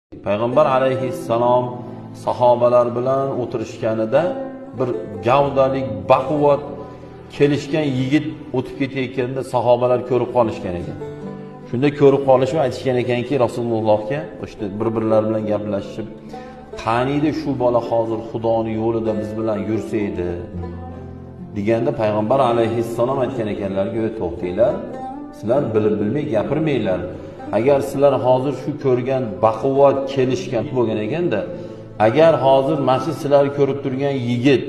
Payg'ambar alayhissalom sahobalar bilan o'tirishganida bir gavdalik, baquvvat kelishgan yigit o'tib ketayotganda sahobalar ko'rib qolishgan ekan. Shunda ko'rib qolishib aytishgan ekanki Rasulullohga, o'sha bir-birlari bilan gaplashib, qaniydi shu bola hozir Xudoning yo'lida biz bilan yursa edi deganda payg'ambar alayhissalom aytgan ekanlarki, to'xtinglar, sizlar bilib bilmay gapirmanglar. Agar sizlar hozir shu ko'rgan baquvvat kelishgan bo'lgan ekanda, agar hozir mana shu sizlar ko'rib turgan yigit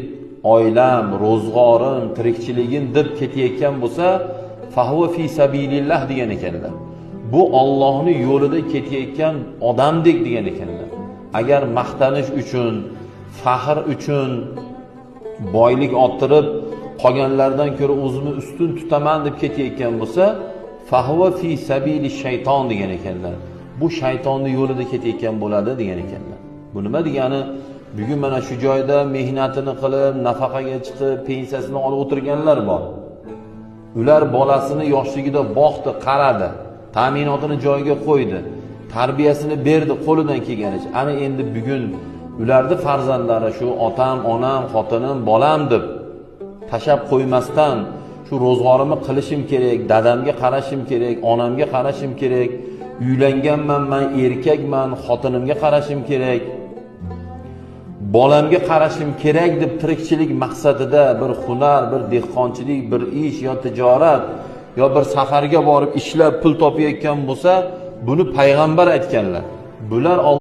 oilam, ro'zg'orim, tirikchiligim deb ketayotgan bo'lsa, fahuva fi sabilillah degan ekanlar. Bu Allohning yo'lida ketayotgan odamdek degan ekanlar. Agar maqtanish uchun, faxr uchun boylik orttirib, qolganlardan ko'ra o'zimni ustun tutaman deb ketayotgan bo'lsa, fahuva fi sabili shayton degan ekanlar. Bu shaytonning yo'lida ketayotgan bo'ladi degan ekanlar. Bu nima degani? Bugun mana shu joyda mehnatini qilib, nafaqaga chiqib, pensiyasini olib o'tirganlar bor. Ular bolasini yoshligida boqdi, qaradi, ta'minotini joyiga qo'ydi, tarbiyasini berdi qo'lidan kelganicha. Ana endi bugun ularni farzandlari shu otam, onam, xotinim, bolam deb tashab qo'ymasdan shu ro'zg'orimni qilishim kerak, dadamga qarashim kerak, onamga qarashim kerak, uylanganman men, erkakman, xotinimga qarashim kerak, bolamga qarashim kerak deb tirikchilik maqsadida bir hunar, bir dehqonchilik, bir ish yo tijorat yo bir safarga borib ishlab pul topayotgan bo'lsa, buni payg'ambar aytganlar. Bular